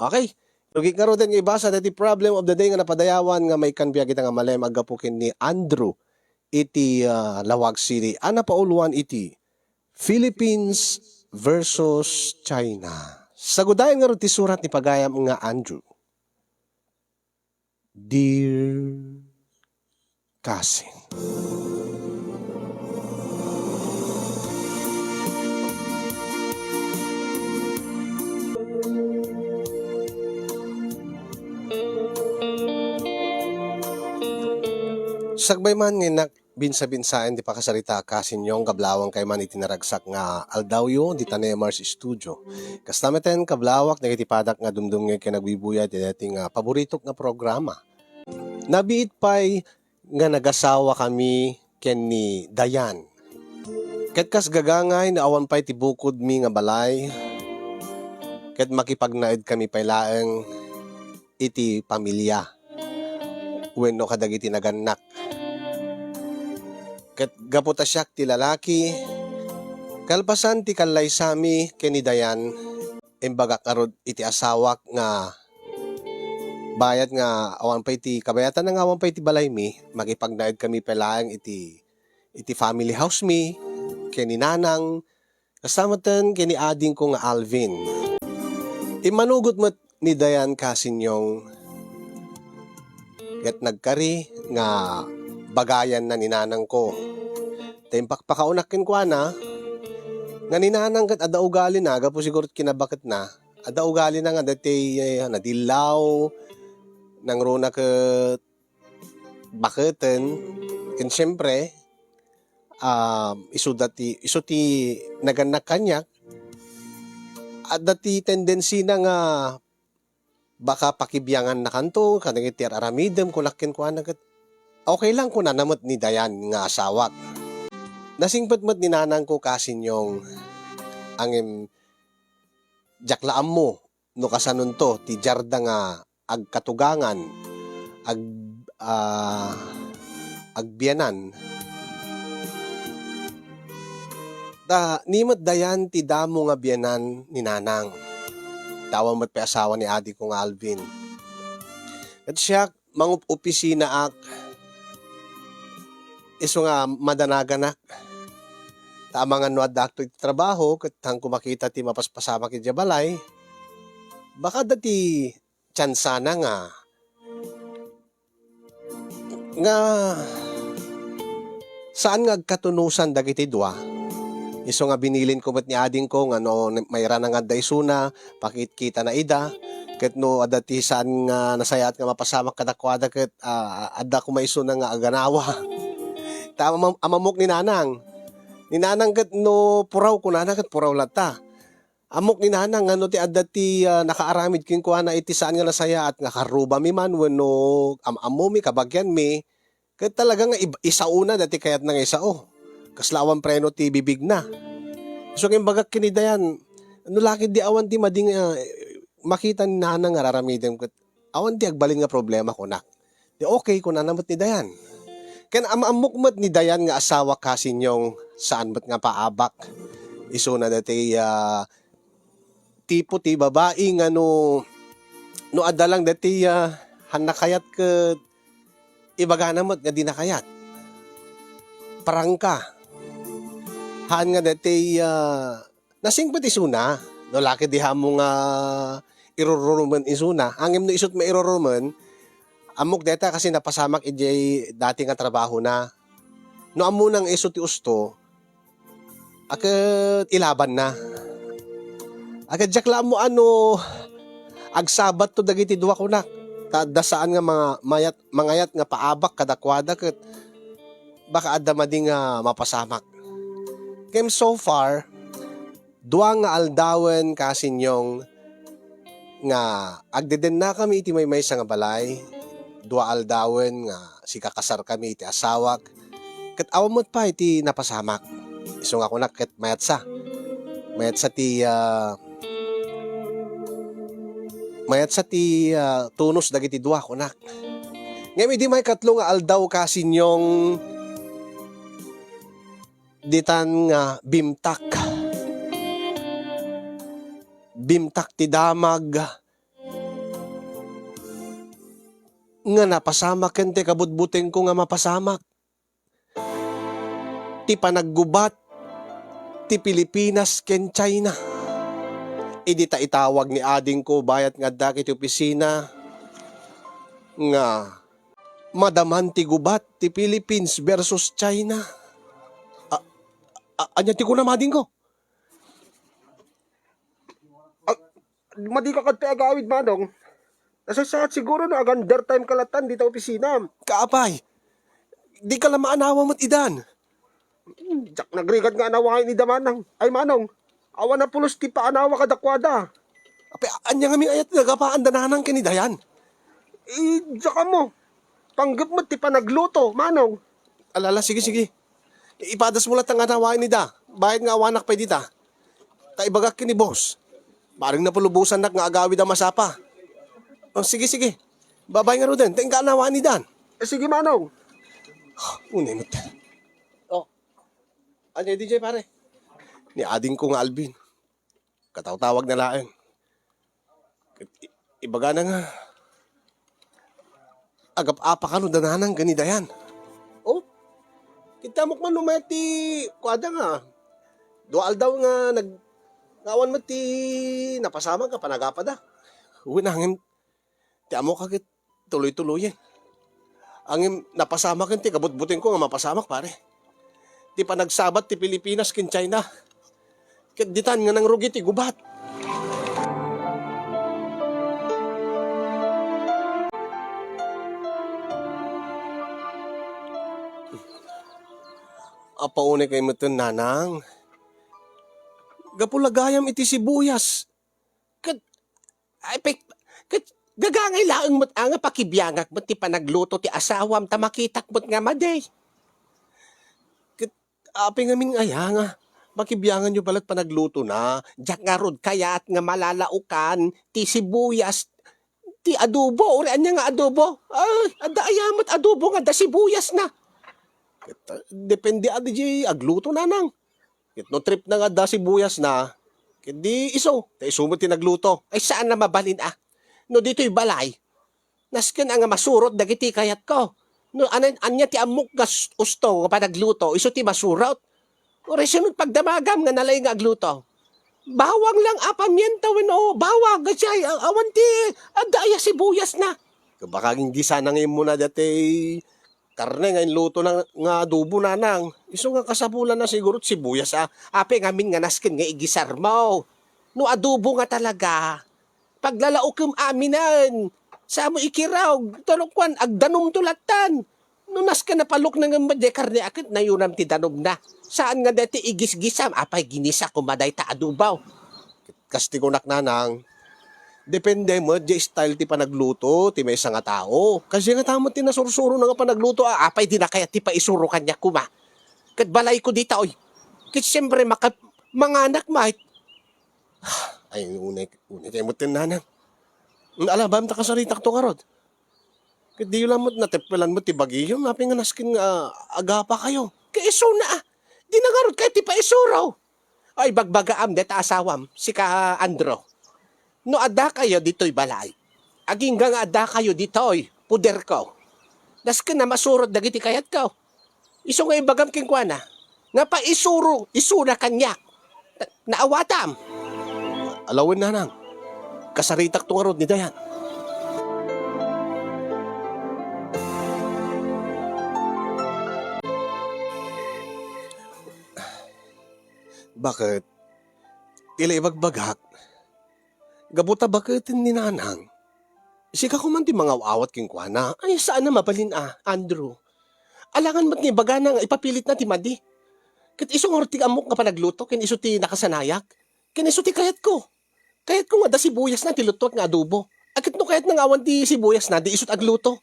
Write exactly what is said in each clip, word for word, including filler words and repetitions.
Okay. Rugi ngaruden nga ibasa daytoy problem of the day nga napadayawan nga maikan biag ita nga malem aggapu ken ni Andrew iti, ah, Laoag City. A napauluan iti Philippines versus China. Sagudayen ngarud ti surat ni pagayam nga Andrew. Dear Cousin. Sakbay man nga innak binsa-binsaen ti pakasarita, kasinyo, kablawangkay man iti naragsak nga aldawyo, dita Mars Studio. Kasta metten, kablawak, dagiti padak nga dumdumngeg ken agbuybuya iti daytoy nga paboritok nga programa. Nabiit pay nga nagasawakami ken ni Dayan. Ket kas gagangay no awan pay ti bukodmi nga balay, ket makipagnaedkami pay laeng iti pamilia wenno kadagiti nagannak. Ket gapu ta siak ti lalaki, kalpasan ti kallaysami ken ni Dayan, imbagak ngarud iti asawak nga bayat nga awan pay ti kabayatan nga awan pay ti balaymi, makipagnaedkami pay laeng iti, iti family house mi, ken ni Nanang, kasta metten ken ni adingko nga Alvin. Immanugot met ni Dayan, kasinyong, ket nagkari nga bagayanna ni nanangko. Ta impakpakaunak kenkuana nga ni nanang ket adda ugalina, gapu siguro iti kinabaketna, adda ugalina nga daytoy, eh, nadillaw, nangruna ket baketen, ken siempre, um, isu dati, isu ti nagannak kaniak, adda ti tendensina nga baka pakibiangannakanto kadagiti ar-aramidem, kunak kenkuana ket, "Okay lang," kunana met ni Dayan nga asawak. Nasingpet met ni nanangko, kasinyong, ngem diak la ammo no kasanonto ti diarda nga agkatugangan, ag-, ah, agbianan. Ta, ni met Dayan ti damo nga bianan ni nanang. Ta awan met pay asawa ni adingko nga Alvin. Ket siak, mangup-opisinaak, isu nga madanaganak. Ta amangan no addaakto iti trabaho, ket haanko makita ti mapaspasamak idiay balay. Baka adda ti tiansana nga, nga saan nga agkatunosan dagiti dua. Isu nga binilinko met ni adingko nga no mairana nga adda isuna, pakitkitana ida, ket no adda ti saan nga nasayaat nga mapasamak kadakuada ket, ah, adda koma isuna nga aganawa. Ta amam-, amamok ni nanang. Ni nanang ket no puraw, kunana ket puraw latta. Ammok ni nanang nga no ti adda ti, ah, nakaaramid kenkuana iti saan nga nasayaat nga karrubami man wenno am-ammomi, kabagianmi, ket talaga nga ib-, isaona dati kayatna nga isao. Kasla awan preno ti bibigna. So, imbagak ken ni Dayan, no la ketdi awan ti madi nga, ah, makita ni nanang nga ar-aramidem ket awan ti agbalin nga problema, kunak. Di okay, kunana met ni Dayan. Ken am-ammok met ni Dayan nga asawa, kasinyong, saan met nga paabak. Isuna dati, ah, tipo ti babai nga no, no adda lang dati, ah, haanna kayat ket ibagana met nga dina kayat. Prangka. Haan nga dati, ah, nasingpet isuna. No la ketdi ammo nga irururumen isuna. Ngem no isut mairurumen, ammok dayta kasi napasamak idiay dati nga trabahona. No ammona nga isu ti usto, a ket ilabanna. A ket diak la ammo no agsabatto dagiti dua, kunak. Ta adda saan nga mga mayat, mangayat nga paabak kadakuada ket baka adda madi nga mapasamak. Ngem so far, dua nga aldawen, kasinyong, nga agdedennakami iti maymaysa nga balay, dua aldawen nga sikakasarkami iti asawak, ket awan met pay ti napasamak. Isu nga kunak ket mayatsa. Mayatsa ti, ah, mayatsa ti, ah, tunos dagiti dua, kunak. Ngem idi maikatlo nga aldaw, kasinyong, ditan nga bimtak. Bimtak ti damag. nga napasamaken ti kabutbutengko nga mapasamak. Ti panaggubat ti Pilipinas ken China. Idi ta itawag ni adingko bayat nga adda iti opisina nga madaman ti gubat ti Philippines versus China. A-, a-, ania ti kunam, adingko? Ah, madi ka kadto agawid, Manong. Nasasaat siguro no aganda time ka latta dita opisina. Kaapay, di ka la maanawa met idan. Hmm, diak nagrigat nga anawaen ida, Manang. Ay, Manong, awan a pulos ti paanawa kadakuada. Apay, ania ngamin aya ti nagapaanda nanang ken ni Dayan? Eh, diak ammo. Panggep met ti panagluto, Manong. Ala, ala, sige, sige. Ipadasmo latta nga anawaen ida. Bayat nga awanak pay dita. Ta ibagak ken ni boss. Bareng napulubosannak nga agawid a masapa. Oh, sige, sige. Babay ngaruden, ta inka anawaen idan. Eh, sige, Manong. Unay met. Oh. Ania D J, pare? Ni adingko nga Alvin. Katawtawag na laeng. I-, ibagana nga agap-apa kano da nanang ken ni Dayan. Oh? Ket ammok man no mayat ti kuada nga dua aldaw nga nag-, nga awan met ti napasamak nga panagapada. Wen, ngem ti ammok a ket tuloy-tuloyen. Ngem napasamaken ti kabutbutengko nga mapasamak, pare. Ti panagsabat ti Pilipinas ken China. Ket ditan nga nangrugi ti gubat. Apaunay kay metten, nanang. Gapu la gayam iti sibuyas. Ket, ay, pek-, ket gagangay laeng met a nga pakibiangak met ti panagluto ti asawam ta makitak met nga madi. Ket apay ngamin aya nga pakibianganyo pay la't panaglutona? Diak ngarud kayat nga malalaokan ti sibuyas ti adobo, uray ania nga adobo. Ay, adda aya met adobo nga adda sibuyasna. Ket, ah, depende adi diay agluto, nanang. Ket no tripna nga adda sibuyasna, ket di isu, ta isu met ti nagluto. Ay, saan a mabalin a. No ditoy balay, nasken a nga masurot dagiti kayatko. No anan-, ania ti ammok nga s-, usto nga panagluto, isu ti masurot. Uray sino ti pagdamagam nga nalaing nga agluto? Bawang lang a pamienta wenno bawang, ket siya, a-, awan ti adda aya sibuyasna. Baka ginggisana nga immuna daytoy karne nga inlutona nga adobo, nanang. Isu nga kasapulanna siguro ti sibuyas a. Apay ngamin nga nasken nga igisarmo? No adobo nga talaga, paglalaokem aminen. Saanmo ikirog, ta no kuan, agdanumto lattan. No nasken a paluknengen met diay karne a ket nayunam ti danumna. Saan nga daytoy igisgisam, apay ginisa koma dayta adobo. Kas ti kunak, nanang, depende met diay style ti panagluto ti maysa nga tao. Kasdiay ngata met ti nasursurona nga panagluto a, apay dina kayat ti paisuro kaniak koma. Ket balayko ditoy. Ket siempre, maka-, manganak met. Ay, unay, unay kay metten, nanang. Ala, baam ta kasaritakto ngarud. Ket diyo la met nateppelan met ti bagiyo, apay nga nasken nga agapakayo. Ket isuna a, dina ngarud kayat ti paisuro. Ay, bagbagaam dayta asawam, sika, Andrew. No addakayo ditoy balay, agingga nga addakayo ditoy poderko, nasken a masurot dagiti kayatko. Isu nga ibagam kenkuana, nga paisuro, isuna kaniak. Na-, naawatam. Ala wen, nanang. Kasaritakto ngarud ni Dayan. Baket, ti la ibagbagak, gapu ta baketen ni nanang. Sika koman ti mangaw-awat kenkuana. Ay, saan a mabalin a, Andrew. Alangan met nga ibagana nga ipapilitna ti madi. Ket isu ngarud ti ammok nga panagluto, ken isu ti nakasanayak. Ken isu ti kayatko. Kayatko nga adda sibuyasna ti luttuak nga adobo. A ket no kayatna nga awan ti sibuyasna, di isut agluto.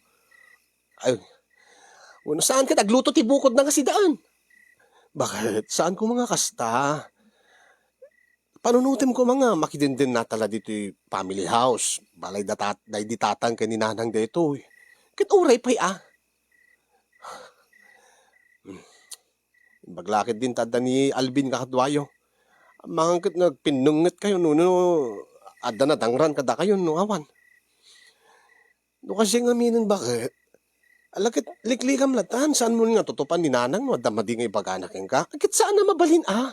Ay, wenno saan ket agluto ti bukodna nga sidaan. Baket, saan koma nga kasta? Panunotem koma nga makidendennata la ditoy family house. Balay da tat-, daydi tatang ken ni nanang daytoy. Ket uray pay a. Hmm. Imbag la ketdin ta adda ni Alvin nga kaduayo. Amangan ket nagpinnengngetkayo no, no adda nadangran kadakayo no awan. No kasdiay ngaminen baket, ala ket liklikam latan, saanmo nga tutupan ni nanang no adda madi nga ibagana kenka? Ket saan a mabalin a.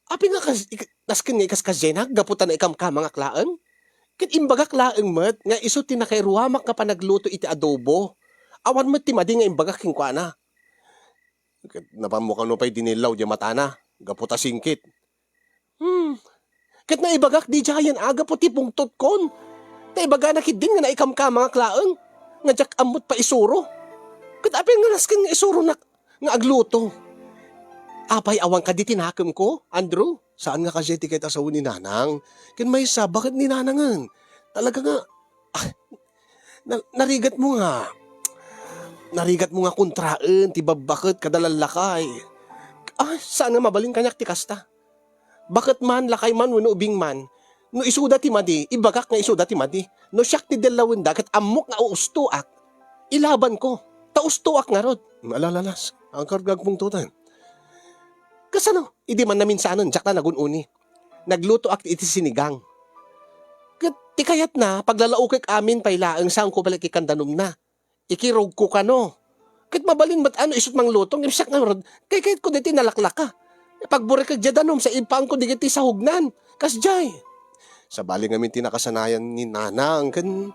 Apay nga kas-, ik-, nasken nga ikaskasdiaynak gapu ta naikamkamangak laeng? Ket imbagak laeng met nga isu ti nakairuamak nga panagluto iti adobo. Awan met ti madi nga imbagak kenkuana. Ket napan mo kano pay dinillaw diay matana gapu ta singkit. Hmm. Ket naibagak didiayen a gapu ti pungtotkon. Ta ibagana ketdin nga naikamkamangak laeng nga diak ammot paisuro. Ket apay nga nasken nga isuronak nga agluto? Apay, awan kadi ti nakemko, Andrew? Saan nga kasdiay ti ket a sao ni Nanang? Ken maysa, baket ni Nanangen? Talaga nga, ah, na-, narigat mo nga, narigat mo nga kontraen ti babbaket kada lallakay. Ah, saan nga mabalin kaniak ti kasta? Baket man, lakay man, wenno ubing man, no isuda ti madi, ibagak nga isuda ti madi. No siak ti dellawenda, ket ammok nga uustoak, ilabanko. Ta ustoak ngarud. Alalalas, angkar gagpungtotan. Kasano? Idi man naminsanen, diak la nagun-uni. Naglutoak iti sinigang. Ket ti kayatna, paglalaokek amin pay laeng, saanko pay la ikkan danumna. Ikirugko kano. Ket mabalin met a no isut' mangluto, ngem siak ngarud, kaykayatko daytoy nalaklaka. Pagburikek diay danum, sa ipaanko dagiti sahognan. Kasdiay. Sabali ngamin ti nakasanayan ni Nanang, ken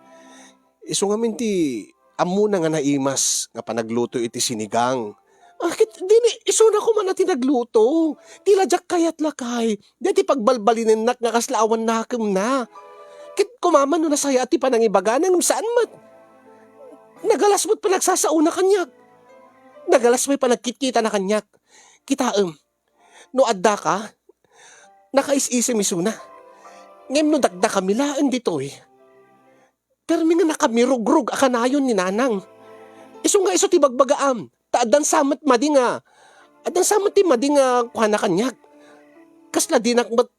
isu ngamin ti ammona nga naimas nga panagluto iti sinigang. Ah, ket dini, isuna koma ti nagluto. Ti la diak kayat lakay. Daytoy pagbalbalinennak nga kasla awan nakemna. Ket kumaman no nasayaat ti panangibagana ngem saan met. Nagalas met panagsasaona kaniak. Nagalas met panagkitkitana kaniak. Kitaem, no addaka, nakaisisem isuna. Ngem no dakdakami laeng ditoy, permi nga nakamirugrog a kanayon ni Nanang. Isu nga isu ti bagbagaam, ta addan sa met madi nga, addan sa met ti madi nga kuana kaniak. Kasla dinak met,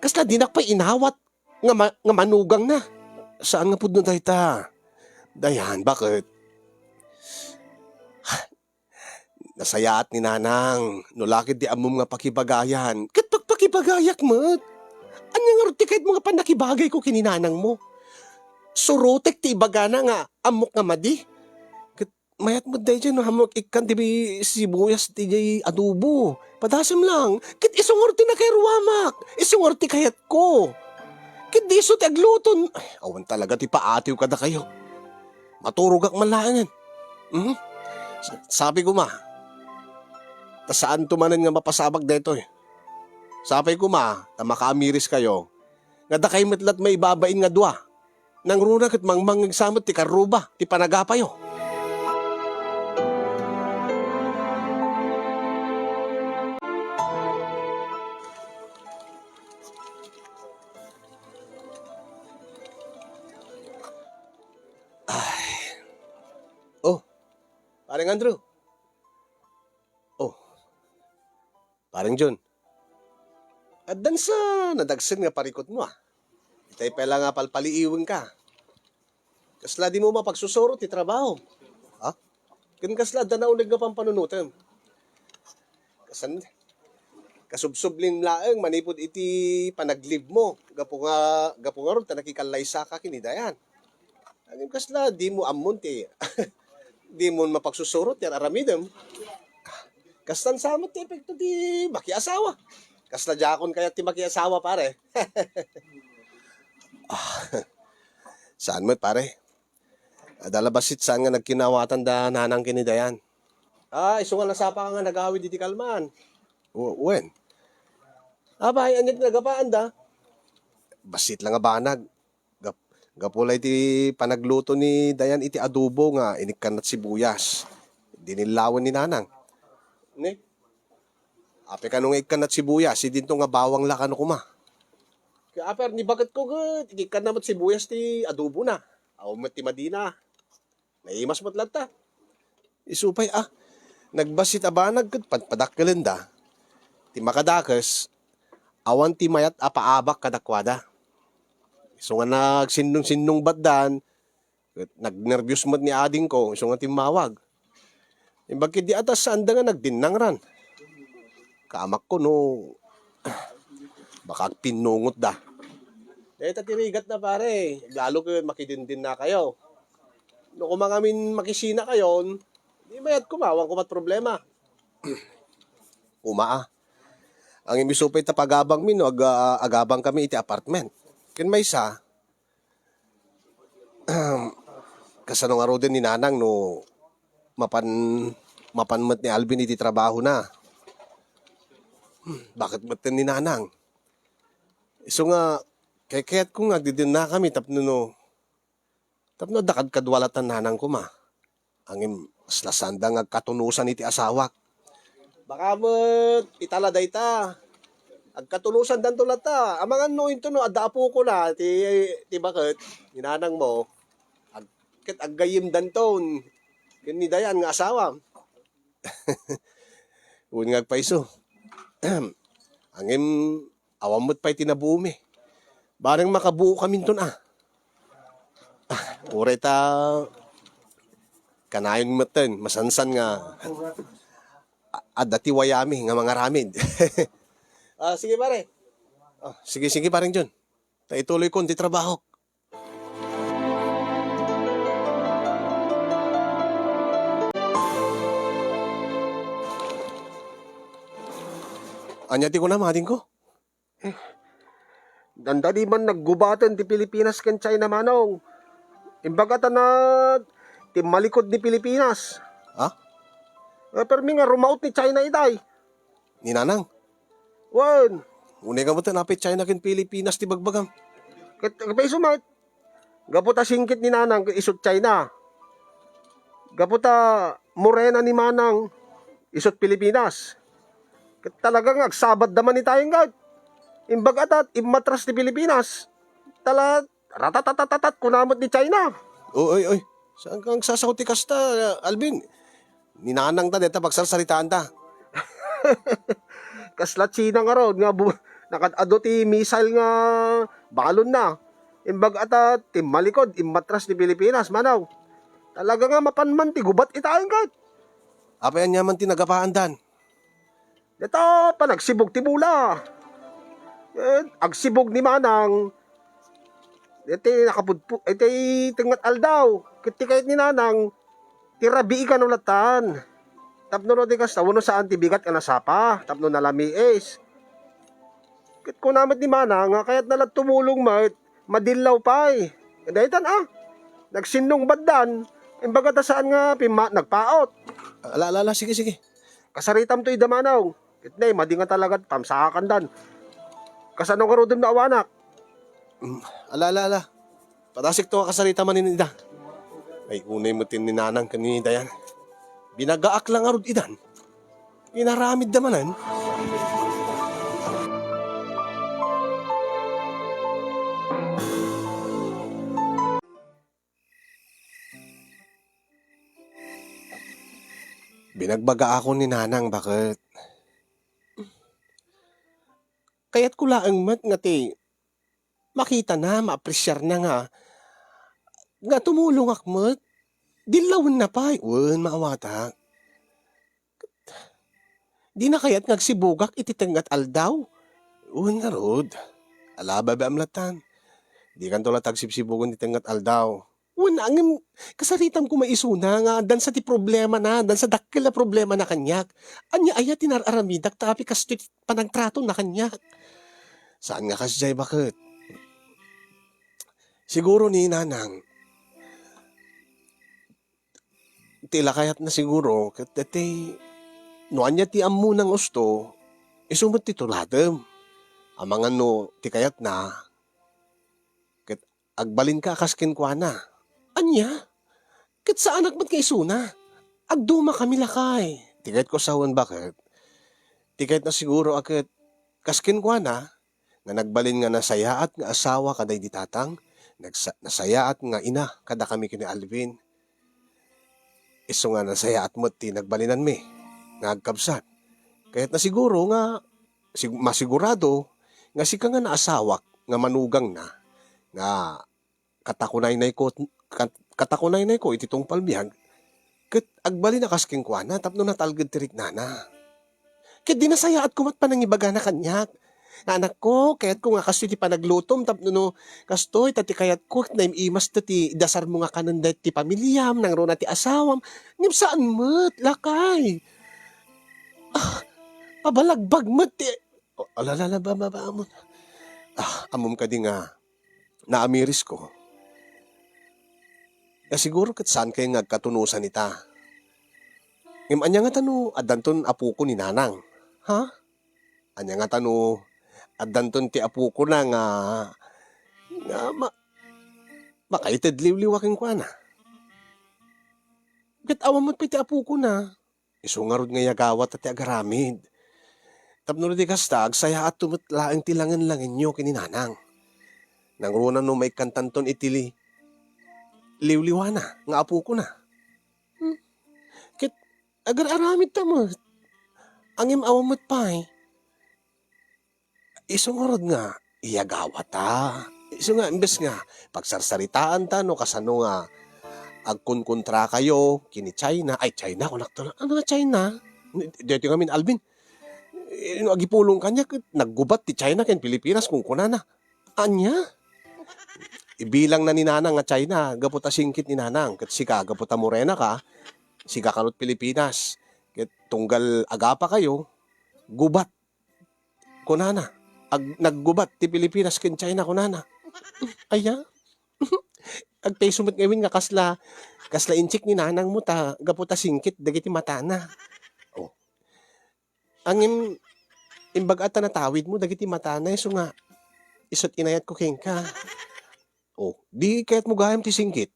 kasla dinak pay inawat nga ma-, nga manugangna. Saan nga pudno dayta? Dayan, baket? Nasayaat ni Nanang, no la ket di ammom nga pakibagayan, ket pagpakibagayak met. Ania ngarud ti kayatmo nga pannakibagayko ken ni Nanangmo? Surotek ti ibagana nga ammok nga madi. Ket mayat met daydiay no ammok ikkan ti sibuyas ti diay adobo. Padasem lang. Ket isu ngarud ti nakairuamak. Isu ngarud ti kayatko. Ket di isu ti agluton. Ay, awan talaga ti paatiw kadakayo. Maturogak man laengen. Mhm. Sa-, sabi koma, ta saanto manen nga mapasabak daytoy. Sapay koma, ta makaamiriskayo, nga dakay met lat maibabain nga dua. Nangruna ket mangmangngeg sa met ti karruba ti panagapayo. Ay. Oh, Pareng Andrew. Oh, Pareng John. Addan sa nadagsen nga parikutmo, ah. Itay pay la nga palpaliiwenka. Kasla dimo mapagsusuro ti trabaho. Ha? Ken kasla adda nauneg nga pampanunotem. Kasan, kasubsublim laeng manipud iti panaglibmo. Gapu nga, gapu ngarud ta nakikallaysaka ken ni Dayan. Ngem kasla dimo ammon ti, dimo mapagsusuro ti ar-aramidem. Kastan sa met ti epekto ti makiasawa. Kasla diakon kayat ti makiasawa, pare. Ah, saan met, pare? Adda la bassit saan nga nagkinawatan da Nanang ken ni Dayan? Ah, isu nga nasapa nga nagawid iti kalman. W-, wen? Apay, ania ti nagapaanda? Bassit la nga banag. Gap-, gapu la iti panagluto ni Dayan iti adobo nga inikkannat sibuyas. Dinillawen ni Nanang. Ni? Apay kano nga ikkannat sibuyas, idinto nga bawang la kano koma. Kaya, apay, ni bakit ko ket, ikikkanna met sibuyas ti adobona. Awan met ti madina. Naimas met latta. Isu pay, ah, nagbassit a banag ket padpadakkelenda. Ti makadakes, awan ti mayat a paabak kadakuada. Isu nga nagsinnong-sinnong batdan, ket nagnerbios met ni adingko, isu nga timmawag. Imbag ket di atas, saanda nga nagdinnangran. Kaamakko no baka agpinnungotda. Dayta ti rigatna, pare. Lalo ket makidindinnakayo. No koma ngamin makisina kayon, di mayat koma, awan komat problema. Uma, ah. Ang imbis pay ta pagabangmi no ag-, ah, agabangkami iti apartment. Ken maysa, kasano ngaruden ni Nanang no mapan, mapan met ni Alvin iti trabahona? Hmm, bakit met ni Nanang? Isu nga, kayatko nga agdidinakami tapno no, tapno adda kadkadua latta ni Nanang koma. Ngem, kasla saanda nga agkatunosan iti asawak. Baka met, ita la dayta. Agkatunosandanto latta. Amangan no into no, adda apokona, ti, ti baket, ni Nanang mo. Ag-, ket aggayyemdanton. Ken ni Dayan nga asawa. Wen nga agpayso. Ngem, awan met pay ti nabuomi. Bareng makabuokaminton, ah. Ah, uray ta kanayon metten, masansan nga a-, adda ti wayami nga mangaramid. Ah, sige, pare. Ah, sige, sige, pareng John. Ta ituloy kon ti trabahok. Ania ti kunam, adingko? Dandani man naggubaten ti Pilipinas ken China, manong. Imbag a ta na-, timmalikod ni Pilipinas. Ha? Eh, permi nga rumaot ni China itay. Ni Nanang? Wen. Unay nga met, apay China ken Pilipinas ti bagbagam? Ket, ket isu met. Gapu ta singkit ni Nanang ket isut China. Gapu ta morena ni Manang isut Pilipinas. Ket talaga nga agsabadda man itayen ket. Imbag a ta immatras ti Pilipinas. Tala, ratatatatat, kuna met ni China. Oy, oy, oy. Saan ka agsasaw ti kasta, Alvin? Ni Nanang ta, deta pagsarsaritaanta. Kasla China ngarud nga bu-, nakaad-adu ti missile nga balon na. Imbag a ta timmalikod, immatras ti Pilipinas, manaw. Talaga nga mapan man ti gubat itaen ket. Apay ania man ti nagapaandan? Deta panagsibog ti bola. Eh, agsibog ni Manang. Iti nakapudpo-, iti tengnga aldaw. Ket ti kayat ni Nanang, ti rabii kano latan. Tapno no di kasta, wenno saan ti bigat a nasapa, tapno nalamiis. Ket kuna met ni Manang nga kayatna la tumulong met, madillaw pay. Daytan, ah, nagsinnungbatdan, imbaga ta saan nga pimma-, nagpaot. Ala, ala, ala, sige, sige. Kasaritam to ida, manaw. Ket ne, madi nga talaga pamsaakandan. Kasano ngaruden no awanak? Mm, ala, ala, ala. Padasikto nga kasarita manen ida. Ay, unay met ni Nanang ken ni Dayan. Binagaak la ngarud idan. Inaramidda manen. Binagbagaakon ni Nanang, baket. Kayatko laeng met nga ti makitana, maapresiarna nga, nga tumulongak met. Dillawenna pay. Wen, maawatak. Dina kayat nga agsibugak iti tengnga aldaw? Wen ngarud. Ala, babaem latan. Dikanto la agsibsibugen ti tengnga aldaw. Wen, ngem kasaritam koma isuna nga dansa ti problemana, dansa dakkel a problemana kaniak. Ania aya ti nar-aramidak tapno kastoy ti panagtratona kaniak? Saan nga kasdiay, baket. Siguro ni Nanang, ti la kayatna siguro, ket ti, no ania ti ammona nga usto, isu met ti tuladem. Amangan no ti kayatna, ket agbalinka a kas kenkuana. Ania? Ket saanak met nga isuna. Agdumakami lakay. Ti kayatko sawen, baket. Ti kayatna siguro a ket kas kenkuana, nga nagbalin nga nasayaat nga asawa kadaydi tatang, nagsa-, nasayaat nga ina kadakami ken ni Alvin. Isu nga nasayaat met ti nagbalinanmi nga agkabsat. Kayatna siguro nga sig-, masigurado nga sika nga naasawak nga manugangna nga katakunaynayko, kat-, katakunaynayko iti tungpal biag, ket agbalin a kas kenkuana tapno natalged ti riknana. Ket di nasayaat koma ti panangibagana kaniak. Nga anakko, kayatko nga kastoy ti panaglutom tapno no kastoy ta ti kayatko, naim-imas ta ti dasarmo nga kanen daytoy ti pamiliam, nangruna ti asawam. Ngem saan met, lakay. Ah, pabalagbag met ti, oh, alala, ba, ba, ba, amon. Ah, ammom kadi nga naamirisko. Nga siguro ket saan kayo nga agkatunosan ita. Ngem ania ngata no addanton apoko ni Nanang? Ha? Ania ngata no addanton ti apokona nga, nga ma-, makaited liwliwa kenkuana? Ket awan met pay ti apokona. Isu ngarud nga iyagawata ti agaramid. Tapno di kasta, agsayaatto met laeng ti langen-langenyo ken ni Nanang. Nangruna no maikkantanton iti li-, liwliwana nga apokona. Hmm. Ket agar-aramidta met. Ngem awan met pay. Isu ngarud nga iyagawata. Isu nga, imbes nga pagsarsaritaanta no kasano nga agkunkontrakayo ken ni China. Ay, China, kunakto na. Ano nga China? Daytoy ngamin, Alvin. Eh, no agipulong kaniak, naggubat ti China ken Pilipinas, kunkunana. Ania? Ibilangna ni Nanang nga China, gapu ta singkit ni Nanang. Ket sika, gapu ta morena ka, sika kanut Pilipinas. Ket tunggal agapa kayo, gubat. Kunana, ag-, naggubat ti Pilipinas ken China, kunana. Aya? Agpayso met ngamin nga kasla, kasla inchik ni Nanang mo ta, gapu ta singkit dagiti matana. Oh. Ngem, imbag-at ta natawid mo dagiti matana, isu nga, isut' inayat ko kenka. Oh, di kayat mo gayam ti singkit.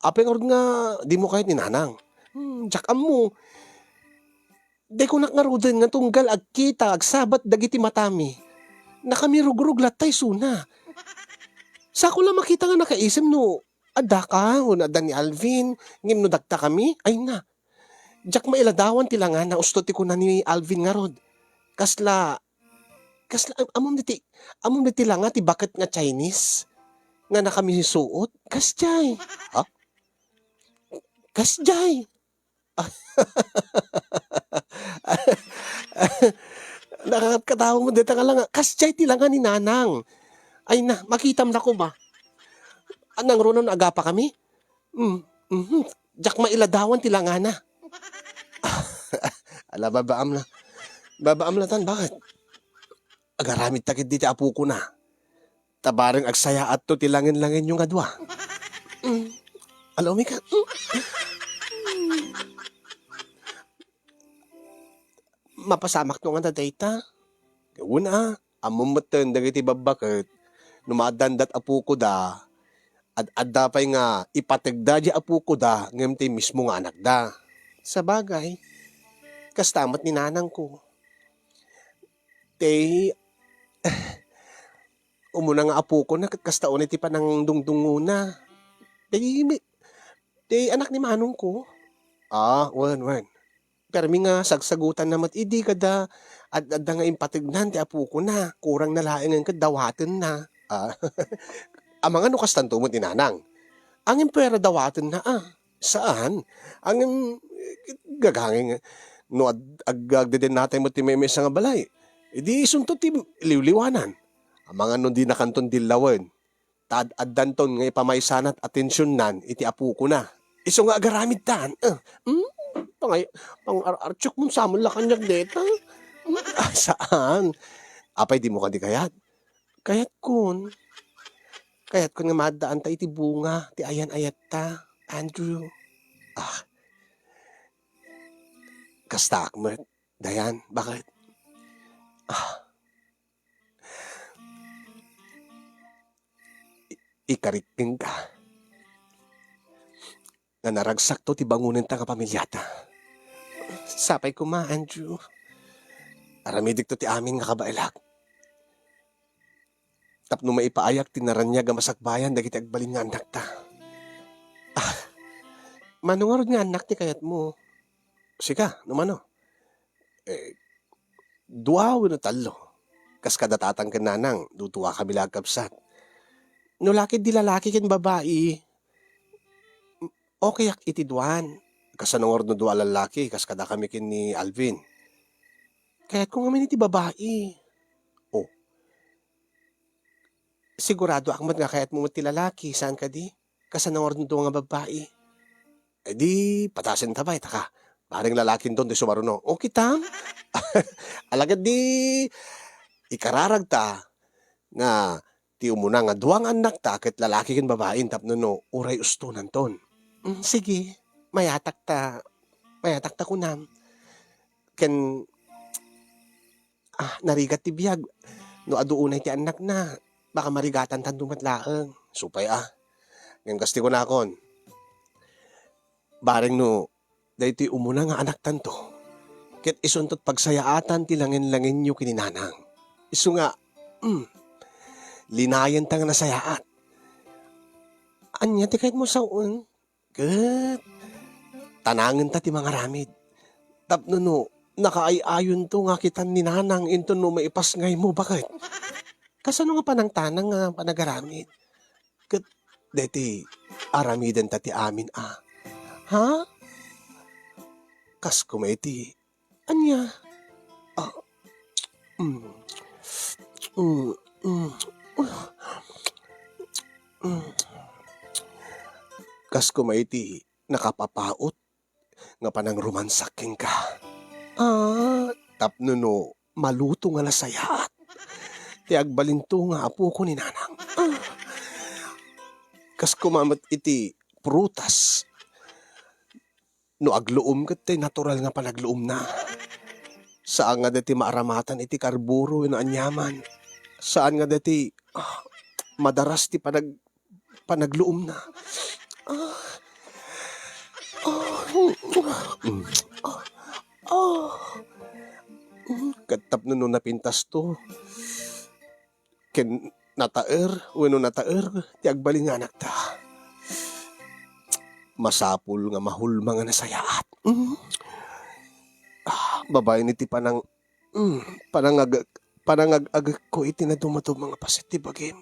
Apay ngarud nga di mo kayat ni Nanang? Hmm, diak ammo. Di kunak ngaruden nga tunggal agkita, agsabat dagiti matami. Nakamirugrug latta isuna. Sako la makita nga nakaisem no adda ka, wenno adda ni Alvin, ngem no dagta kami, ay na. Diak mailadawan ti langana, usto ti kuna ni Alvin ngarud. Kasla, kasla, am-, ammom diti, ammom diti langa ti baket nga Chinese nga nakamisuot? Kasjay. Ha? Kasjay. Nakakatawa mo dita nga langa. Kasjay ti langa ni Nanang. Ay na, makitam na ko ba? Nangruna no agapa kami? Mm, mhm. Diak mailadawan ti langana. Ala, babaam la. Babaam la tan, bakit? Agaramid ta ketdi ti apokona. Ta bareng agsayaatto ti langen-langenyo nga dua. Mm. Ala, umika. Mm. Mapasamakto nga dayta. Wen a, ammom metten dagiti babbaket no maaddandat a pukoda, ad-adda pay nga ipategda di a pukoda ngem ti mismo nga anakda. Sabagay, kasta met ni nanangko. Ti umuna nga apokona ket kasta unay ti panangdungdungngona. Ti, ti anak ni manongko. Ah, wen, wen. Permi nga sagsagutanna met idi kada ad-adda nga impategnan ti apokona, kurangna laengen ket dawatenna. Ah, amangan no kastanto met ni nanang. Ngem pwera dawatenna, a. Saan. Ngem, gagangay nga no ad-, ag-, agdedennatay met ti maymaysa nga balay, idi isunto ti liwliwanan. Amangan no dinakanton dillawen. Ta ad-addanton nga ipamaysanat atensionan iti apokona. Isu nga agaramidtan. Eh, hmm, pangay-, pangar-artiok mon samun la kaniak deta. Hmm, ah, saan? Apay dimo kadi kayat? Kayatkon. Kayatkon nga maaddaanta iti bunga ti ayan-ayatta, Andrew. Ah. Kastaak met, Dayan, bakit? Ah. I-, ikarik kenka. Nga naragsakto ti bangonenta nga pamiliata. Sapay koma, Andrew. Aramidekto ti amin nga kabaelak. Tapno maipaayak ti naraniag a masakbayan dagiti agbalin nga annakta. Ah, mano ngarud nga annak ti kayatmo? Sika, no mano? Eh, dua wenno tallo. Kas kada tatang ken nanang, dudua kami la agkabsat. No la ketdi lalaki ken babai, okayak iti duan. Kasano ngarud no dua a lallaki, kas kada kami ken ni Alvin? Kayatko ngamin iti babai. Oh, Siguradoak met nga kayatmo met ti lalaki, saan kadi? Kasano nga adu nga babbai? E di, patasenta pay, taka. Bareng lalakinton ti sumaruno. O, kitam? Alagad di, ikararagta nga ti umuna nga dua nga annakta ket lalaki ken babain tapno no, uray ustonanton. Mm, sige, mayatakta, mayatakta kunam. Ken, ah, narigat ti biag. No adu unay ti annakna, baka marigatantanto met laeng. Supay a. Ngem kas ti kunakon, bareng no daytoy umuna nga anaktanto, ket isunto ti pagsayaatan ti langen-langenyo ken ni nanang. Isu nga, mm, linayenta nga nasayaat. Ania ti kayatmo sao-en? Ket tanangenta ti mangaramid. Tapno no, nakaay-ayonto nga kitan ni nanang inton no maipasngaymo, baket. Kasano nga panangtanang nga panagaramid? Ket deti aramidenta ti amin a. Ha? Kas koma iti ania? Ah, mm, mm, mm, mm. Kas koma iti nakapapaut nga panangromansak kenka. Ah, tapno no maluto nga nasayaat ti agbalinto nga apoko ni nanang. Ah. Kas koma met iti prutas, no agluom ket ti natural nga panagluomna. Saan nga dati maaramatan iti karburo wenno aniaman. Saan nga dati, ah, madaras ti panag-, panagluomna. Ah. Ah. Mm. Ah. Ah. Mm. Ket tapno no napintasto ken nataer wenno nataer ti agbalin nga anakta, masapul nga mahulma nga nasayaat. Mm. Ah, babaen iti panang-, mm, panangag-, panangag-agekko iti nadumaduma nga paset ti bagim.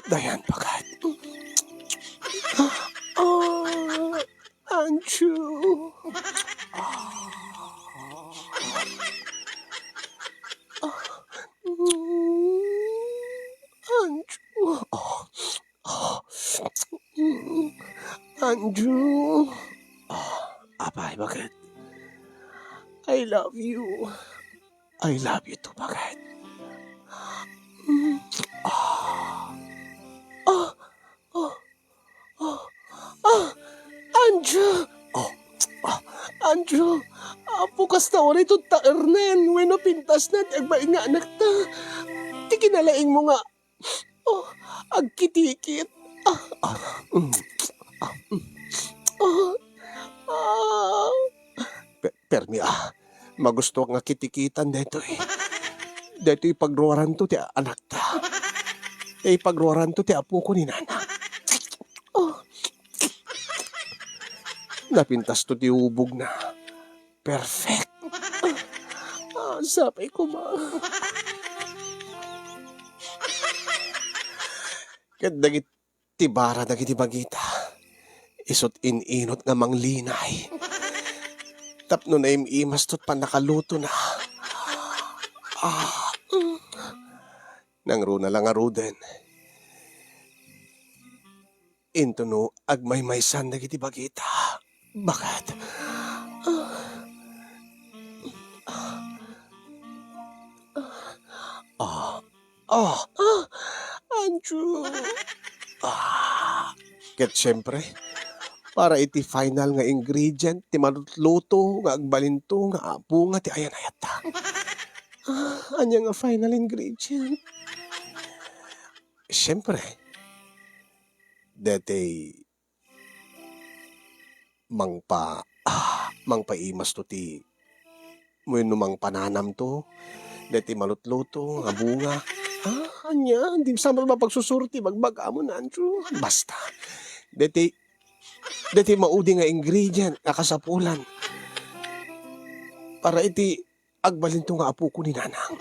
Dayan, baket. Ah, ah, Andrew. Ah. Ah. Mm. Andrew. Ah. Ah. Mm. Andrew. Ah. Apay, baket? I love you. I love you too, baket? Mm. Ah. Ah. Ah. Ah. Ah. Andrew! Oh. Ah. Andrew! Apo, kasta uray taernen wenno pintasna ti agbain nga anakta. Ti kinalaingmo nga, oh, agkitikit. Ah. Ah. Mm. Ah. Mm. Ah. Ah. Pe-, permi, ah. Magustuak nga kitikitan daytoy. Daytoy ipagruaranto ti anakta. Daytoy ipagruaranto ti apoko ni nanang. Oh. Napintasto ti ubogna. Perfect. Ah, sapay koma. Ket dagit-, ti bara dagiti bagita, isut' in-inut nga manglinay. Tapno naim-imasto ti pannakalutona. Ah, mm. Nangruna la ngaruden. Intono agmaymaysan dagiti bagita. Baket? Ah. Ah. Ah. Ah, Andrew. Ah, ket siempre, para iti final nga ingredient ti malutluto nga agbalinto nga apo nga ti ayan-ayatta. Ah, ania nga final ingredient? Siempre, deti mangpa-, ah, mangpaimasto ti wenno mangpananamto deti malutluto nga bunga. Ah, ania? Di sa mapagsusuro ti bagbagam, Andrew. Basta, deti, deti maudi nga ingredient nga kasapulan para iti agbalinto nga apoko ni nanang.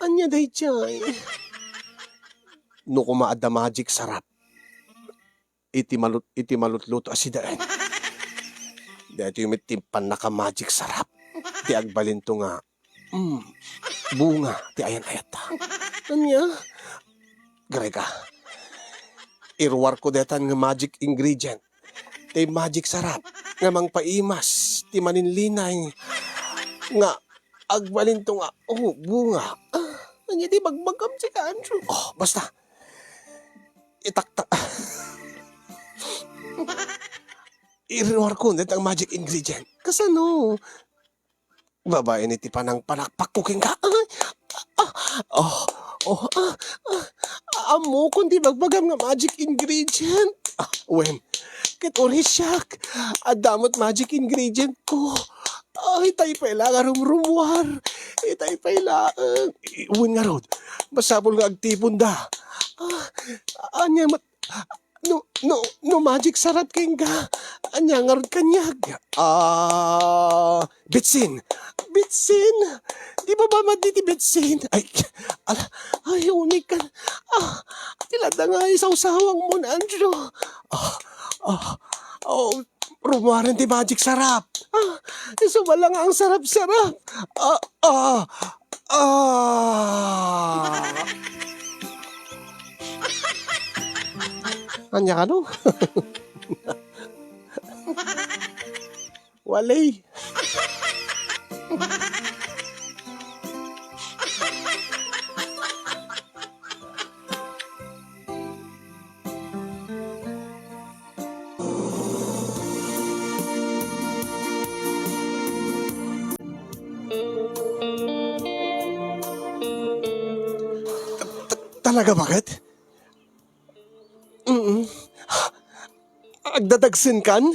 Ania daydiay? No koma adda magic sarap iti malut-, iti malutluto a sidaen. Daytoy met ti pannaka-magic sarap ti agbalinto nga, mm, bunga ti ayan-ayatta. Ania? Grega, iruarko daytan nga magic ingredient, ti magic sarap nga mangpaimas ti maninlinay nga agbalinto nga, oh, bunga. Ah, ania ti bagbagam, sika, Andrew? Oh, basta, itaktak. Iruarko daytan nga magic ingredient. Kasano? Babaen iti panangpalakpakko kenka. Ay, ah, oh, oh, ah, ah, ammokon ti bagbagam nga magic ingredient. Ah, wen, ket uray siak, adda met magic ingredient ko. Ay, itay pay la nga rumrumuar. Itay pay laeng. I-, wen ngarud, masapul nga agtiponda. Ah, ania met, no, no, no magic sarap kenka, ania ngarud kaniak? Ah, bitsin. Bitsin? Di ba ba madi ti bitsin? Ay, ala, ay, unik ka. Ah, ti ladda nga isawsawang mo, Andrew. Ah, ah, oh, rumuaren ti magic sarap. Ah, isu bala nga ang sarap-sarap. Ah, ah, ah. Ania kano? Wali. Ta-, ta-, talaga, bakit? Mm. Agdadagsenkan?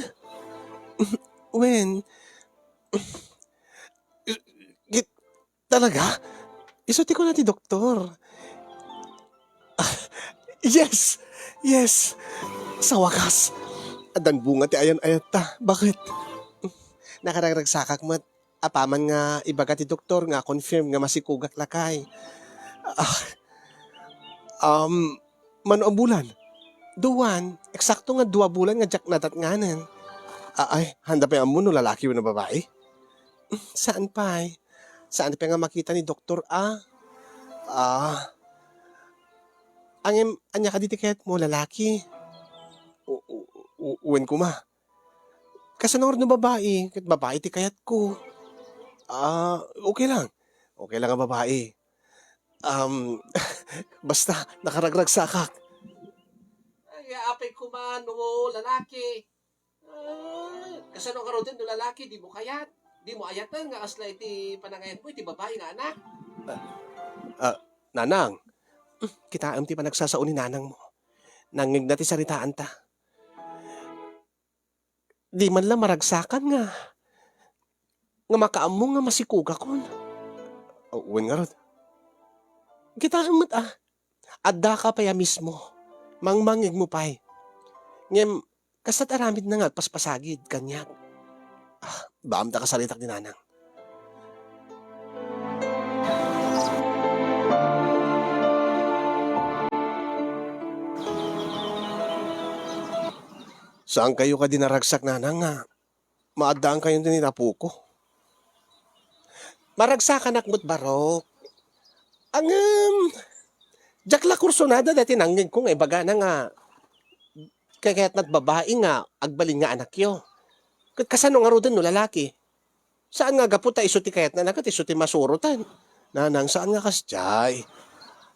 Wen. Git-, talaga? Isu ti kuna ti doktor. Ah, yes! Yes! Sa wakas, addan bunga ti ayan-ayatta. Bakit? Nakaragragsakak met. Apaman nga ibaga ti doktor nga confirm nga masikogak lakay. Ah, um, mano a bulan? Duan. Eksakto nga dua bulan nga diak nadatnganen. Ah, ay, haanda pay ammo no lalaki wenno babai? Saan pay. Saan pay nga makita ni doktor a. Ah. Ngem, ania kadi ti kayatmo, lalaki? U-, u-, u-, wen koma. Kasano ngarud no babai? Ket babai ti kayatko. Ah, okay lang. Okay lang nga babai. Um, basta, nakaragragsakak. Ay, apay koma no lalaki. Ah, kasano ngaruden no lalaki, dimo kayat? Dimo ayaten nga kasla iti panangayatmo iti babai nga anak? Ah, ah, nanang, kitaem ti panagsasao ni nanangmo. Nangngegna ti saritaanta. Di man la maragsakan nga, nga makaammo nga masikogakon. O, wen ngarud. Kitaem met, ah. Addaka pay a mismo. Mangmangngegmo pay. Ngem, kasla ti aramidna nga agpaspasagid kaniak. Ah, baam ta kasaritak ni nanang. Saankayo kadi naragsak, nanang, nga maaddaankayon ti ni apoko? Maragsakanak met, barok. Ngem, diak la kursunada daytoy nangngegko nga ibagana nga kayatna ti babai nga agbalin nga anakyo. Ket kasano ngaruden no lalaki? Saan nga gapu ta isu ti kayatna, ket isu ti masuroten. Nanang, saan nga kasdiay.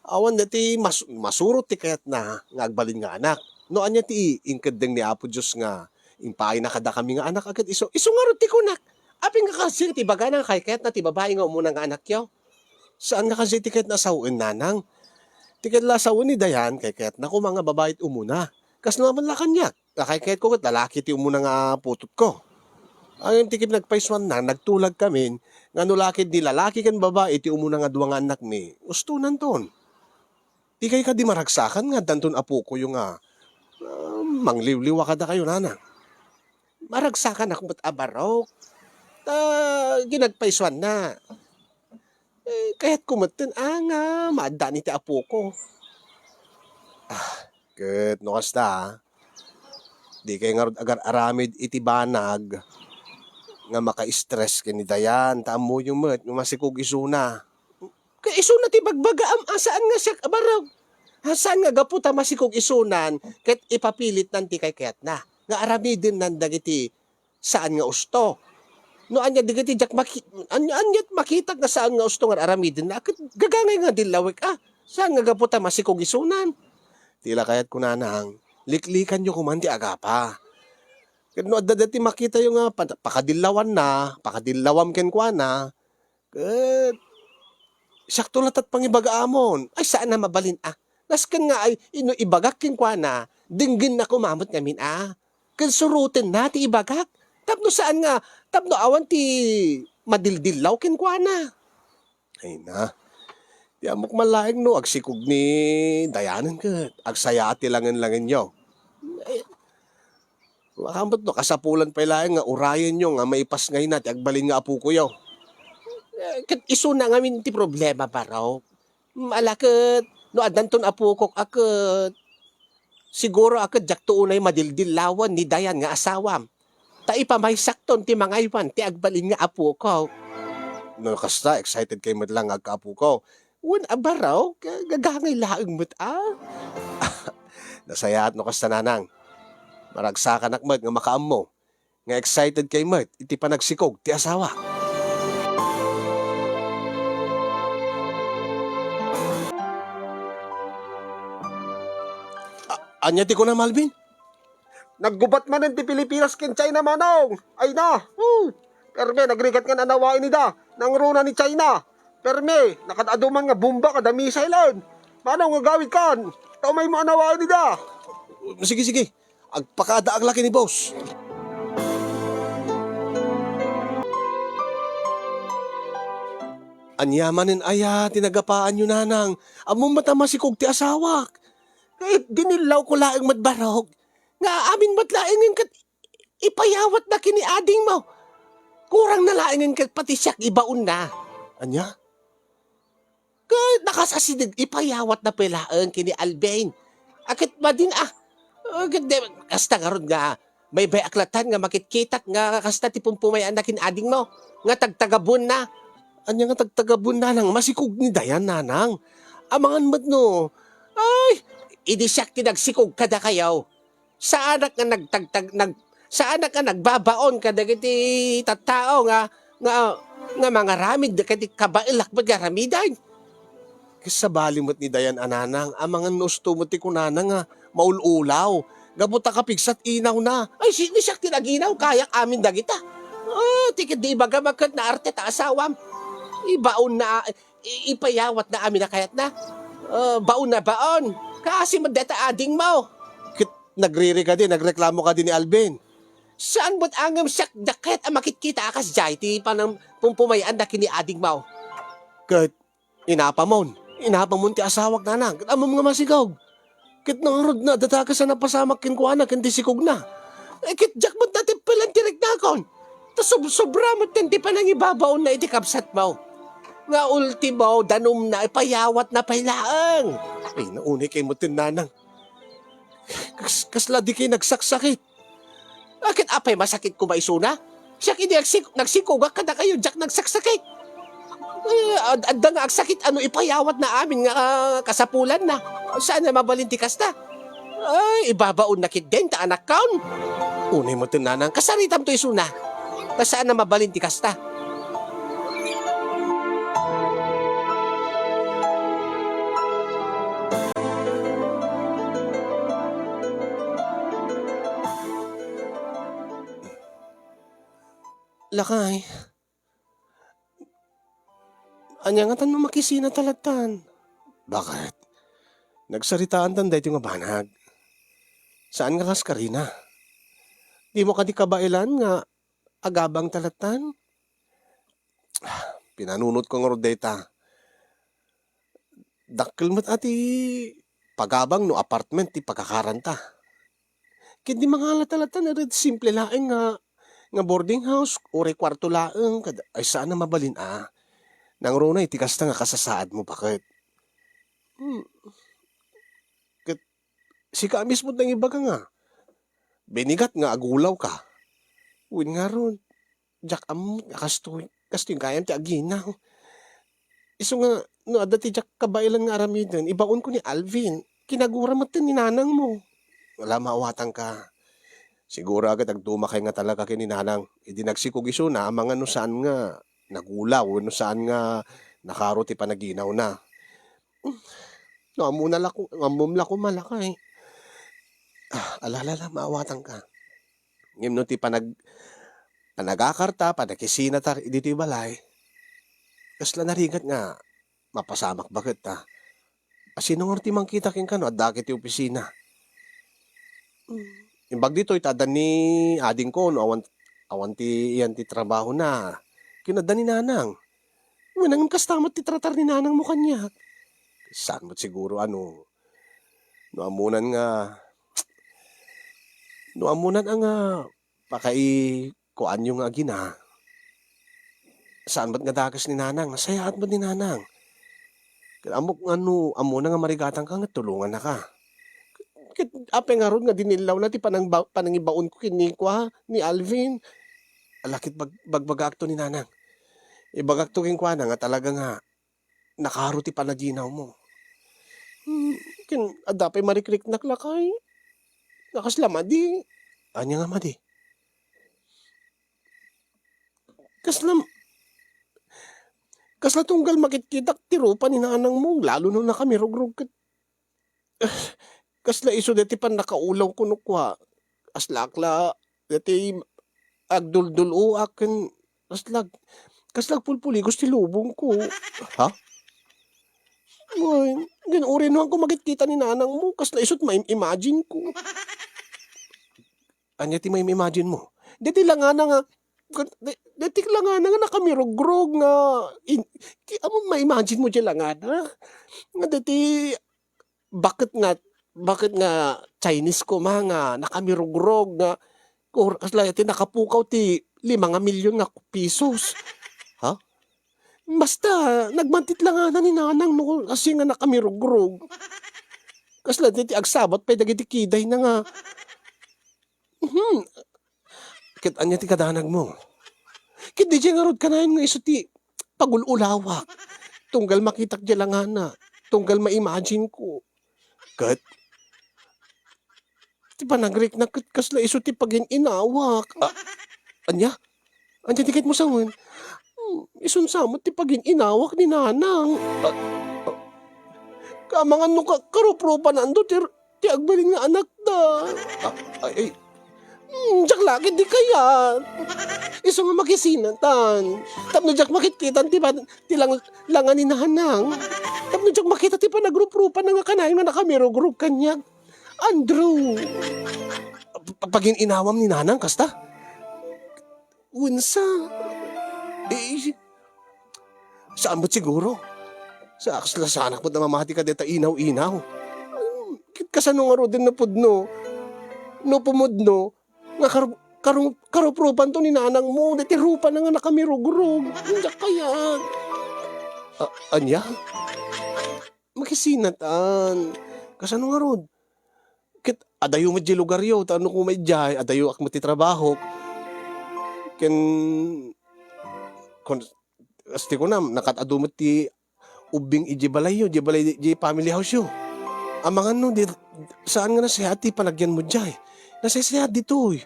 Awan daytoy mas-, masurot ti kayatna nga agbalin nga anak. No ania ti inkeddeng ni Apo Dios nga impaayna kadakami nga anak, ket isu, isu ngarud ti kunak. Apay nga kasdiay ti ibagana nga kayatna ti babai nga umuna nga anakyo? Saan nga kasdiay ti kayatna a sawen, nanang. Ti kayat la a sawen ni Dayan, kayatna koma nga babai ti umuna. Kasano man la kaniak? Nakaykayatko ket lalaki ti umuna nga putotko. Ngem ti kinapaysuanna, nagtulagkamin nga no la ketdi lalaki ken babai ti umuna nga dua nga annakmi, ustonanton. Dikay kadi maragsakan nga addanton apokoyo nga, ah, mangliwliwa kadakayo, nanang? Maragsakanak met a barok. Ta kinapaysuanna, eh, kayatko metten a nga maaddaan iti apoko. Ah, ket no kasta, ah, dikay ngarud agar-aramid iti banag nga maka-stress ken ni Dayan, ta ammoyo met nga masikog isuna. Ket isuna ti bagbagaam a saan nga siak a barok. Ha, saan nga gapu ta masikog isunan ket ipapilitnan ti kaykayatna nga aramidennan dagiti saan nga usto. No ania dagiti diak maki-, ania, aniat makitak nga saan nga usto nga aramidenna, ket gagangay nga dillawek, a. Saan nga gapu ta masikog isunan? Ti la kayatko, nanang, liklikanyo koman ti agapa. Ket no adda dati makitayo nga pa-, pakadillawanna, pakadillawam kenkuana, ket siakto latat pangibaga amon. Ay, saan a mabalin, a. Nasken nga ay, ino ibagak kenkuana, denggenna koma met ngamin, a. Ken surotenna ti ibagak. Tapno saan nga, tapno awan ti madildillaw kenkuana. Ay na. Ti ammok man laeng no agsikog ni Dayanen ket agsayaat ti langen-langenyo. Ay, makaamot no kasapulan pay laeng nga urayenyo nga maipasngayna ti agbalin nga apokoyo. Eh, ket isuna ngamin ti problema, barok. Mm, ala ket no addanton apokok a ket siguro a ket diakto unay madildillawan ni Dayan nga asawam. Ta ipamaysakton ti mangaywan ti agbalin nga apokok. No kasta, excited kay met lang nga agkaapoko. Wen a barok, ga-, gagangay laeng met a. Nasayaat no kasta, nanang. Maragsakanak met nga makaammo nga excited kay met iti panagsikog ti asawa. A-, ania ti kunam, Alvin? Naggubat manen ti Pilipinas ken China, manong. Ay na. Hmm. Perme, nagrigat nga nanawaen ida. Nangruna ni China. Perme, nakad-adu man nga bomba kada missile-en. Manong, agawidkan. Ta umaymo a nawaen ida. Sige, sige. Agpakadaak la ken ni boss. Ania manen aya ti nagapaanyo, nanang? Ammom met a masikog ti asawak. Ket dinillawko laeng met barok nga amin met laengen ket ipayawatna ken ni adingmo. Kurangna laengen ket pati siak ibaonna. Ania? Ket nakasasideg, ipayawatna pay laeng ken ni Alvin. A, ket madin a. A, ket di, kasta ngarud nga maybay-ak latta nga makitkitak nga kasta ti pumpumayaanna ken adingmo nga tagtagabuenna. Ania nga tagtagabuenna, nanang? Masikog ni Dayan, nanang. Amangan met no. Ay, idi siak ti nagsikog kadakayo. Saanak nga nagtagtag-, nag-, saanak nga nagbabaon kadagiti tattao nga, nga, nga mangaramid kadagiti kabaelak met nga aramiden. Ket sabali met ni Dayan a, nanang, amangan no usto met ti kunana nga maul-ulaw. Gapu ta kapigsat inawna. Ay, si-, ni siak ti naginaw, kayak amin dagita. O, ti ket di ibagam a ket naarte ta asawam. Ibaonna, i-, ipayawatna amin a kayatna. O, baon na baon. Kaasi met dayta adingmo. Ket nagriri kadi, nagreklamo kadi ni Alvin. Saan met a ngem siak dakket a makitkita a kasdiay ti panang pumpumayaanna ken ni adingmo. Ket inapamon, inapamon ti asawak, nanang, ket ammom nga masikog. Ket nangrud nga adda dakes a napasamak kenkuana ken ti sikogna. E, ket diak met natippelan ti riknakon. Ta sobsobra met ti panangibabaonna iti kabsatmo. Nga ultimo, danumna, ipayawatna pay laeng. Ay, naunay kay met, nanang. Kas-, kasla dikay nagsaksakit. A, ket apay masakit koma isuna? Siak idi agsik-, nagsikogak kadakayo, diak nagsaksakit. E, ad-, adda nga agsakit a no ipayawatna amin nga, ah, kasapulanna. Saan a mabalin ti kasta? Ay, ibabaonna ketdin ta anakkaon. Unay met, nanang, kasaritamto isuna. Ta saan a mabalin ti kasta. Lakay, ania ngatan no makisina ta lattan? Bakit? Nagsaritaantan daytoy nga banag. Saan nga kas karina? Dimo kadi kabaelan nga agabang ta lattan? Pinanunotko ngarud dayta. Dakkel met a ti pagabang no apartment ti pagkakaranta. Ket di mangala ta lattan, ket simple laeng nga, nga boarding house, uray kuarto laeng, kad-, ay saan a mabalin a. Nangruna iti kasta nga kasasaadmo, baket. Hmm. Ket sika a mismo ti nangibaga nga binigat nga agulawka. Wen ngarud, diak ammo a kastoy, kastoy gayam ti aginaw. Isu nga, no adda ti diak kabaelan nga aramiden, ibaonko ni Alvin. kinagura met ni nanangmo. Ala, maawatangka. Siguro ket agdumakay nga talaga ken ni nanang. Idi nagsikog isuna, amangan no saan nga nagulaw, wenno saan nga nakaro ti panaginawna. No ammom la ko, no ammom la ko malakay. Ah, ala, ala, ala, maawatangka. Ngem no ti panag-, panagakarta, panakisinatar ditoy balay, kasla narigat nga mapasamak baket ta. A, sino ngarud ti mangkita kenka no adda ket ti opisina? Hmm. Imbag ditoy, ta adda ni adingko no awan, awan ti iyan ti trabahona. Ken adda ni nanang. Wen, ngem kasta met ti tratar ni nanangmo kaniak. Saan met siguro, ano, no ammonan nga, no ammonan a nga pakaikuanyo nga agina, saan met nga dakes ni nanang, nasayaat met ni nanang. Ket ammok nga no ammona nga marigatangka nga tulongannaka. Ket apay ngarud nga dinillawna ti panangba-, panangibaonko ken ni kua, ni Alvin? Ala ket bag-, bagbagaakto ni nanang. Ibagakto kenkuana nga talaga nga nakaro ti panaginawmo. Hmm, ken adda pay marikriknak lakay. Nakasla madi. Ania nga madi? Kasla, kasla tunggal makitkitak ti rupa ni nanangmo, lalo no nakamirugrog ket, kasla isu daytoy pannakaulawko no kua, kasla akla, daytoy agduldul-oak ken kasla, kasla agpulpuligos ti lubongko. Ha? Ay, ngem uray no haanko makitkita ni nanangmo, kasla isu't maim-imagine ko. Ania ti maim-imagine mo? Daytoy langana nga, day-, daytoy langana nga nakamirugrog nga in-, ti, ammom, ma-imagine mo diay langana? Nga daytoy baket nga, baket nga Chinese koma nga nakamirugrog nga, or, kasla ti nakapukaw ti lima nga milyon nga pisos. Ha? Basta, nagmantit langana ni nanang no, kasi nga nakamirugrog. Kasla ti, ti agsabat pay dagiti kidayna nga, mhm. Ket ania ti kadanagmo? Ket diay ngarud kanayon nga isu ti pagul-ulawak. Tunggal makitak diay langana, tunggal ma-imagine ko. Ket ti panagriknak ket kasla isu ti pagin-inawak. Ah, ania? Ania ti ket mo sawen? Hmm, isun sa met ti pagin-inawak ni nanang. Ah, ah. Kamangan no ka-, karuprupannanto ti, ti agbalin nga anakta. Ah, ay, ay. Hmm, diak la ket di kayat. Isu nga makisinatan. Tapno diak makitkitan ti pan-, ti lang-, langa ni nanang. Tapno diak makita ti panagruprupanna nga kanayon nga nakamirugrog kaniak. Andrew! Pa-, pagin-inawam ni nanang, kasta? Wensa? Eh, saan met siguro? Sa, kasla saanak met a mamati kadayta inaw-inaw. Ket kasano ngaruden no pudno? No pumudno, nga karu-, karu-, karuprupanto ni nanangmo, daytoy rupana nga nakamirugrog. Diak kayat. A-, ania? Makisinatan. Kasano ngarud? Ket adayo met diay lugaryo, ta no koma idiay, adayoak met ti trabahok. Ken, kon-, kas ti kunam, nakat-adu met ti ubbing idiay balayyo, diay balay, diay family house-yo. Amangan no, di, saan nga nasayaat ti panagyanmo diay? Nasaysayaat ditoy.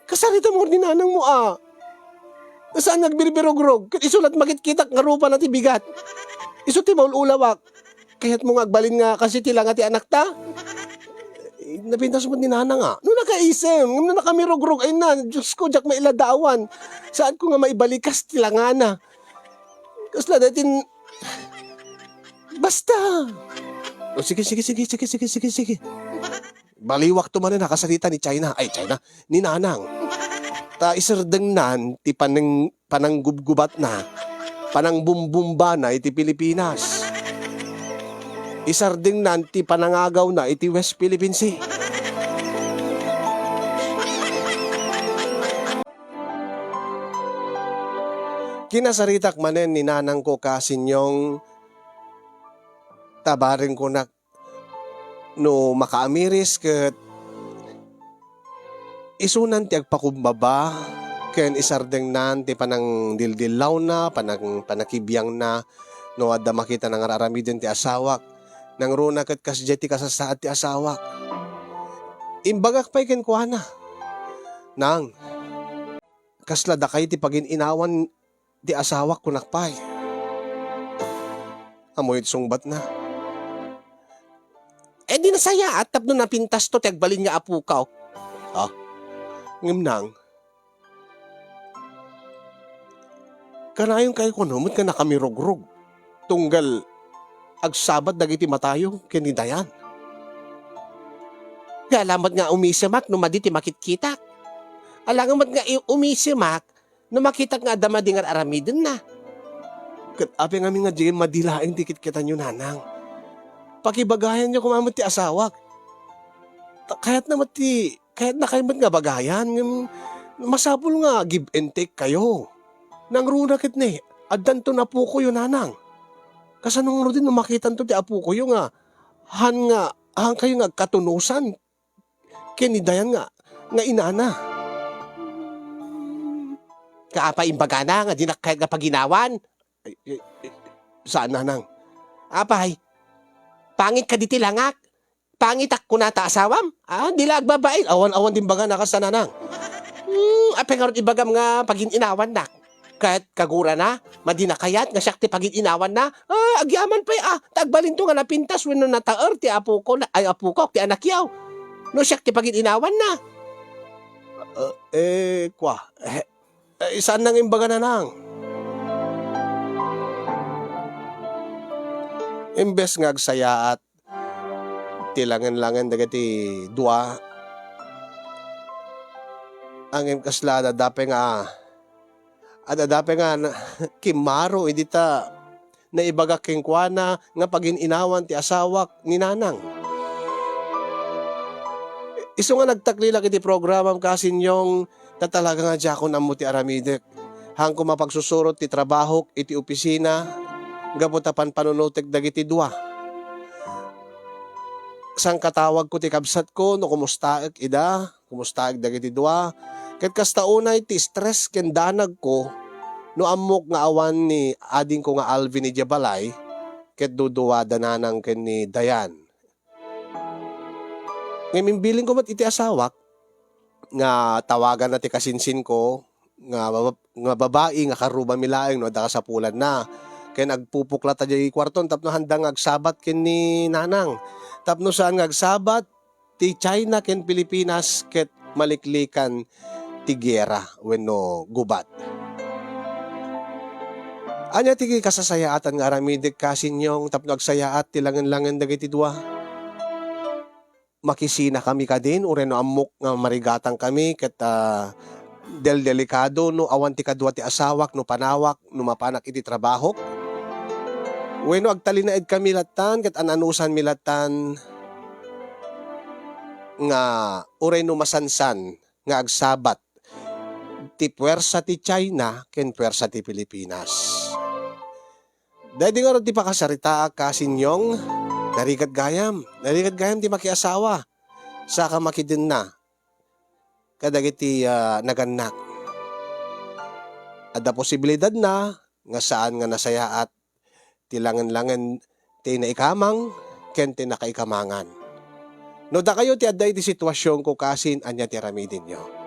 Kasarita mo ni nanangmo a. Saan nga agbirbirogrog? Ket isu la't makitkitak nga rupana ti bigat. Isu ti maul-ulawak. Kayatmo nga agbalin nga kas iti langa ti anakta? Eh, napintas met ni nanang a. No nakaisem, ngem no nakamirugrog, ay na, Diyos ko, diak mailadawan. Saanko nga maibalikas ti langana. Kasla daytoy, basta. O, sige, sige, sige. Baliwakto manen a kasarita ni China, ay, China, ni Nanang. Ta isardengnan ti panang-, pananggubgubatna, panangbumbumbana iti Pilipinas. Isardengnan ti panangagawna iti West Philippine Sea. Kinasaritak manen ni nanangko, Kasinyong, ta bareng kunak no makaamiris ket isunan ti agpakumbaba ken isardengnan ti panangdildillawna, panang-, panakibiangna no adda makita nga ar-aramiden ti asawak. Nangruna ket kasdiay ti kasasaad ti asawak. Imbagak pay kenkuana, "Nang, kasla dakay ti pagin-inawan ti asawak," kunak pay. Ammoyo ti sungbatna, "Eh, di nasayaat tapno napintasto ti agbalin nga apokaw." Ha? Ngem nang, kanayon kay kuno met nga nakamirugrog tunggal agsabat dagiti matayo ken ni Dayan. Ala met nga umisemak no madi ti makitkitak. Ala met nga i-, umisemak no makitak nga adda madi nga ar-aramidenna. Ket apay ngamin nga diay madi laeng ti kitkitanyo, nanang? Pakibagayanyo koma met ti asawak. Ta-, kayatna met ti, kayatna kay met nga bagayan, ngem masapul nga give and take kayo. Nangruna ket ne, addanton apokoyo, nanang. Kasano ngaruden no makitanto ti apokoyo nga han nga, han kayo nga agkatunosan ken ni Dayan nga, nga inana? Kaapay imbagana nga dinak kayat nga paginawan? Ay, ay, ay, saan, nanang? Apay, pangit ka diti langak? Pangitak kuna ta asawam? Ah, di la agbabain. Awan, awan din baga na kasta, nanang. Hmm, apay ngarud ibagam nga pagin-inawannak? Ket kagurana, madi na kayat nga siak ti pagin-inawanna? Ah, agyaman pay, ah, ta agbalinto nga napintas wenno nataer ti apoko, na-, ay, apokok, ti anakyo. No siak ti pagin-inawanna? Ah, eh, kwa, eh, eh, saan nang imbaga, nanang? Imbes nga agsayaat, ti langen-langen dagiti dua. Ngem kasla adda pay nga, adda pay nga na-, kimmaro idi ta naibaga kenkuana nga pagin-inawan ti asawak ni nanang. Isu nga nagtaklilak iti programam, Kasinyong, ta talaga nga diakon ammo ti aramidek. Hanko mapagsusurot ti trabahok iti opisina gapu ta panpanunotek dagiti dua. Sangkatawagko ti kabsatko no kumustaek ida, kumustaek dagiti dua. Ket kasta unay ti stress ken danagko no ammok nga awan ni adingko nga Alvin idiay balay ket duduada nanang ken ni Dayan. Ngem imbilinko met iti asawak nga tawaganna ti kasinsinko nga baba-, nga babai nga karruba mi laeng no adda kasapulanna. Ken agpupuklata diay kuarton tapno haanda nga agsabat ken ni nanang. Tapno saan nga agsabat ti China ken Pilipinas ket maliklikan ti gera wenno gubat. Ania ti kasasayaatan nga aramidek, Kasinyong, tapno agsayaat ti langen-langen dagiti dua? Makisinakami kadin, uray no ammok nga marigatangkami ket, ah, deldelikado no awan ti kadua ti asawak, no panawak, no mapanak iti trabahok? Wenno agtalinaedkami lattan ket an-anusanmi lattan nga uray no masansan nga agsabat ti puwersa ti China ken puwersa ti Pilipinas. Daydi ngarud ti pakasaritaak, Kasinyong, narigat gayam, narigat gayam ti makiasawa, saka makidenna kadagiti, ah, nagannak. Adda posibilidadna nga saan nga nasayaat ti langen-langen ti naikamang ken ti nakaikamangan. No dakayo ti adda iti situasionko, kasin, ania ti aramidenyo?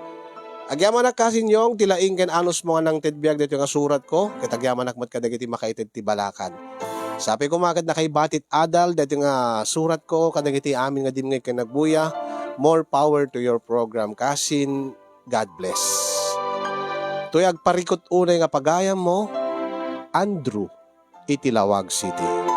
Agyamanak, Kasinyong, ti laing ken anusmo nga nangted biag daytoy nga suratko, ket agyamanak met kadagiti makaited ti balakad. Sapay koma ket nakaibati ti adal daytoy nga suratko kadagiti amin nga dimngeg ken nagbuya. More power to your program, Kasin. God bless. Toy agparikut unay nga pagayammo, Andrew, iti Laoag City.